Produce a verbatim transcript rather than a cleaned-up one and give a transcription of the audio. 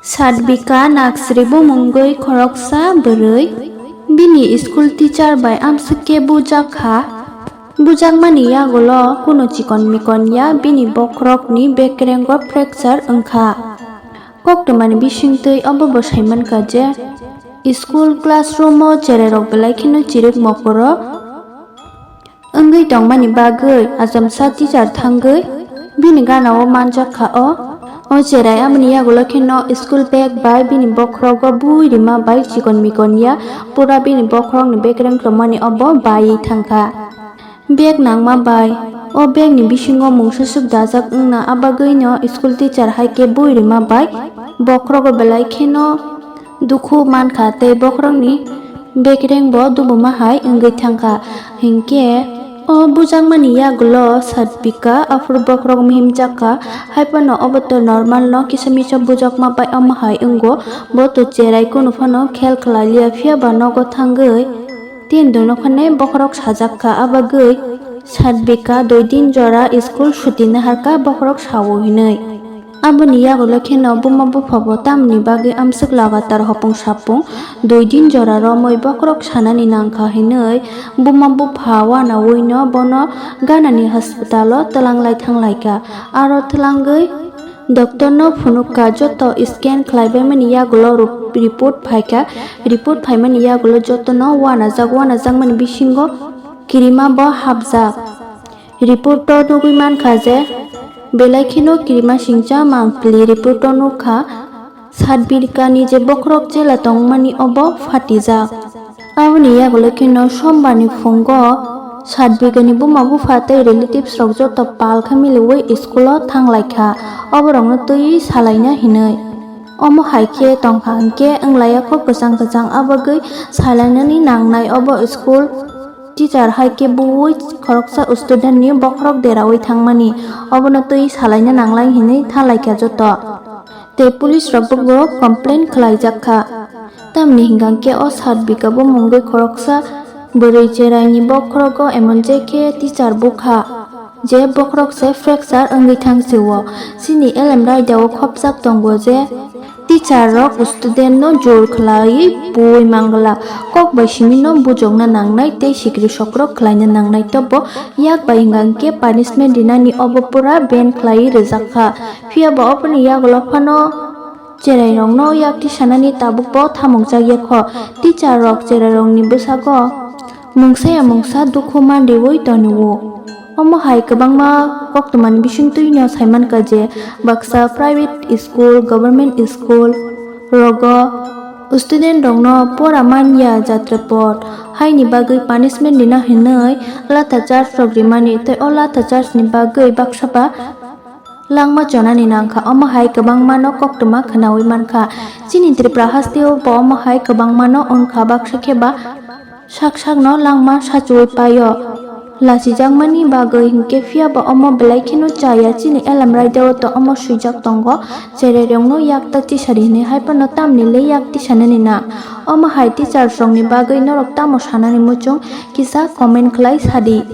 Sadbika Naksri bumungwi khoroksa bwrwi. Bini school teacher bai amswk khe bujak kha. Bujakmani yagulo kunu chikon mikon ya bini bokhorokni bekrengo fracture wngkha. Koktwmani bisingtwi obo bo saimankha je school classroom o cherairok belai kheno chirwk mokoro wngwi tongmani bagwi achomsa teacher thangwi bini ganao manjak kha o. O cherai aboni yagulo kheno school bag bai bini bokhorogo bui rima bai chikon mikon ya pura bini bokhorokni bekreng tongmani obo baiwi thangkha. Bag nangma bai. O bag ni bisingo mungsa swk dajak wngna, abagwino school teacher hai khe bui rima bai bokhorogo belai kheno dukhu mankha tei bokhorokni bekreng bo dubuma hai wngwi thangkha. Hinkhe o bujakmani yagulo Sadbika aphuru bokhorok mihimjak kha, haiphano obo to normal no, kisa misa bujakma bai omo hai wngo, bo to cherai kunu phano khel khlai liya, phiya ba nogo thangwi Tin dono khane bokhorok sajak kha, abagwi Sadbika dui din jora school suti naharkha bokhorok sao hinwi. Aboni yagulo kheno buma bupha bo tamni bagwi amswk lagatar hopung sapung dui din jora romwi bokhorok sanani nangkha hinwi buma bupha uanawino bono ganani hospitalo twlanglai thanglaikha. Aro twlangwi Doctor no phunukha, joto scan khlaibaimani yagulo ru-, report phaikha. Report phaimani yagulo jotono uanajak, uanajakmani bisingo kirima bo hapjak. Report o nugwi mankha je belai kheno kirima singcha mangpili. Report o nukha Sadbika ni je bokhorok chela tongmani obo phatijak. Aboni yagulo kheno Sombar ni phungo Sadbika ni buma bupha tei relatives rok joto pal khe miliwi school o thanglaikha, oborokno twiwi salaina hinwi. Omo hai khe tongkha hinkhe wnglaiya kho kwchang kwchang, abagwi salainani nangnai obo school teacher hai khe bui khoroksa student ni bokhorok derawi thangmani, obono twiwi salaina nanglai hinwi thanglaikha joto. Tei police rok bo complain khlaijak kha. Tamni hwnkha khe o Sadbika bo mungwi khoroksa bwrwi cherai ni bokhorogo emon je khe teacher bukha je bokhorok se fracture wngwi thang sio. Chini elem raida o khopjak tongo je teacher rok student no jor khlaiwi bui mangla, kok bai simi no bujokna nangnai tei sikri sokrok khlaina nangnai, tobo yak bai hwnkha khe punishment rinani obo pura ban khlaiwi rwjak kha. Phiya bo oboni yagulo phano cherairokno yak tisanani tabukbo thamungjak ya kho. Teacher rok cherairokni bwsago mungsa ya mungsa dukhu manriwi tonio. Omo hai kwbangma koktwmani bisingtwino saimankha je baksa private school, government school rogo student rokno pora manya jatra pot haini bagwi punishment rina hinwi latha charge rok rimani tei o latha charge ni bagwi baksa ba langma chonani nangkha, omo hai kwbangmano koktwma khwnawi mankha. Chini Tripura hasteo bo omo hai kwbangmano wngkha, baksa khe ba sak sakno langma sachuwi paio. Lachijakmani bagwi hinkhe phiya ba omo belai kheno chaya, chini elem raida o to omo swijak tongo, cherairokno yak ta tisari hinwi, haiphano tamni le yak tisanani na. Omo hai teachers rokni bagwi norok tamo sanani muchung kisa comment khlai sadi.